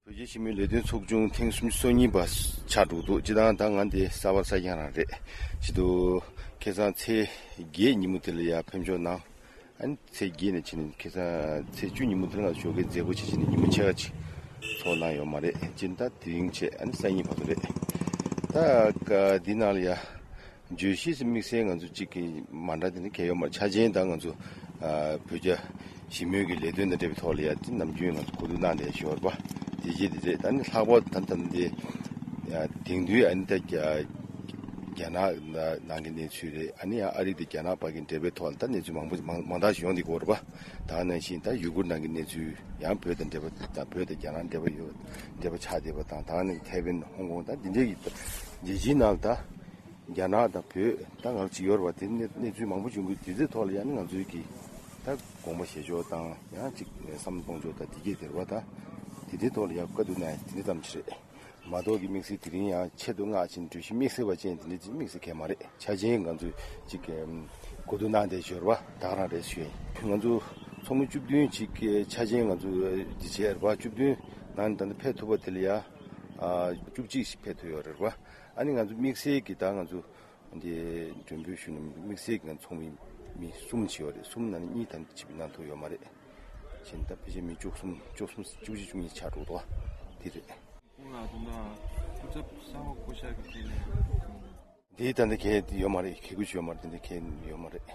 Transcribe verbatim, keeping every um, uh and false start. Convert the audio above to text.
བོད་རྒྱ་ཞི་མོལ་ལས་དོན་ཚོགས་ཆུང་ཐེངས་སུམ་ཅུ་སོ་གཉིས་པ་ཆགས་འགྲོ་འདུག་སྤྱིར་བཏང་ད་ང་འདི་གསར་པ་གསར་རྐྱང་རང་རེད། བྱེད་དུ་ཁ་སང་ཚེས་བརྒྱད་ཉིན་མོ་དེ་ལ་ཡ་ཕེབས་འབྱོར་གནང་། ཨ་ནི་ཚེས་བརྒྱད་ནས་ཕྱིན་ནས་ཁ་སང་ཚེས་བཅུ་ཉིན་མོ་དེ་ལ་ང་ཚོ་ཞོགས་ཀས་མཛད་སྒོ་བྱེད་བྱེད་ནས་ཉིན་མོ་ཕྱེད་ཀ་ཅིག་ཚོགས་གནང་ཡོད་མ་རེད། སྤྱིར་ད་དེ་རིང་བྱས་ཨ་ནི་སང་ཉིན་བར་དུ་རེད། ད་ཀ་འདི་ནང་ལ་ཡ། བརྗོད་གཞི་དམིགས་བསལ་ང་ཚོ་གཅིག་གི་མ་འདྲ་དེ་ནི་གལ་ཡོད་མ་རེད། ཆ་ཅན་ད་ང་ཚོ་ཨ་བོད་རྒྱ་ཞི་མོལ་གྱི་ལས་དོན་དང་འབྲེལ་བའི་ཐོག་ལ་ཡ་དེ་ནམ་རྒྱུན་ང་ཚོ་གོ་བསྡུར་གནང་བསྡད་ཞོར་བ་དེ་རྗེས་དེ་རེད། ད་ནི་ལྷག་པར་ད་ད་འདི་ཨ་དེང་དུས་ཨ་ནི་ད་རྒྱ་རྒྱ་ནག་ནང་གི་གནས་ཚུལ་རེད། ཨ་ནི་ཡང་ཨ་རི་དེ་རྒྱ་ནག་བར་གྱི་འབྲེལ་བའི་ཐོག་ལ་ད་གནས་ཚུལ་མང་པོ་མང་མང་དག་ཞིག་ཡོང་བསྡད་ཀྱི་ཡོད་རེད་པ། ད་ནང་བཞིན་ད་ཡུ་གུར་ནང་གི་གནས་ཚུལ་ཡང་བོད་དང་འབྲེལ་བ་དང་བོད་དང་རྒྱ་ནག་འབྲེལ་བ་ཡོད་འབྲེལ་བ་ཆགས་བསྡད་པ་དང་ད་ནི་ཐའེ་ཝན་ཧོང་ཀོང་ད་འདི་འདྲའི་གི་རྒྱལ་སྤྱིའི་ནང་ལ་ད། རྒྱ་ནག་དང་བོད་ད་ང་ཚོ་གཅིག་ཡོད་རེད་པ། དེ་གནས་གནས་ཚུལ་མང་པོ་བྱུང་གི་དེ་ཚོའི་ཐོག་ལ་ཡང་ནི་ང་ཚོའི་གི་ད་དགོངས་པ་བཞེས་ཕྱོགས་དང་ཡང་གཅིག་བསམ་བློ་གཏོང་ཕྱོགས་ད་དེ་གས་དེ་རེད་པ། ད་དེ་དེའི་ཐོག་ལ་ཡང་བཀའ་བསྡུར་གནང་ཡ་དེ་འདྲ་ཙམ་ཞིག་རེད་མ་གཏོགས་ཀྱི་དམིགས་བསལ་དེ་རིང་ཡང་ཆེད་དུ་མངགས་ཕྱིན་གྲོས་གཞི་དམིགས་བསལ་བ་ཅན་དེ་འདྲ་ཅིག་དམིགས་བསལ་གང་ཡང་མ་རེད། ཆ་ཅན་ང་ཚོས་གཅིག་གོ་བསྡུར་གནང་བསྡད་ཞོར་བ་ད་ག་རང་རེད་ཞུ་ཡིན། ང་ཚོ་ཚོགས་མི་བཅུ་བདུན་ཅིག་ཆ་ཅན་ང་ཚོ་འདི་བྱས་རེད་པ། བཅུ་བདུན་ནང་ནས་ད་ལྟ་ཕེབས་ཐུབ་པ་དེ་ལ་ཡ་བཅུ་གཅིག་ཞིག་ཕེབས་ཐུབ་ཡོད་རེད་པ། ཨ་ནི་ང་ཚོ་དམིགས་བསལ་གྱི་ད་ང་ཚོ་འདི་མགྲོན་འབོད་ཞུ་ནས་དམིགས་བསལ་གྱི་ང་ཚོ་ཚོགས་མི་མི་གསུམ་ཅིག་ཡོད་རེད། གསུམ་ནང་ནས་གཉིས་ད་ནི་ཕྱིར་འབུད་གནང་ཐུབ་ཡོད་མ་རེད། བྱས་ན་ད་ཕལ་ཆེར་མི་བཅུ་གསུམ་བཅུ་གསུམ་བཅུ་བཞི་བཅུ་གཉིས་ཆགས་འགྲོ་འདུག་བ་དེ་རེད། ཁོང་ལ་ད་ལྟ་སྐུ་ཚབ་གསར་པ་བསྐོ་བཞག་གི་ཐད་ནས་འདི་ད་ལྟ་གལ་ཡོད་མ་རེད། གལ་དགོས་ཡོད་མ་རེད། དེ་འདྲ་གལ་ཡོད་མ་རེད།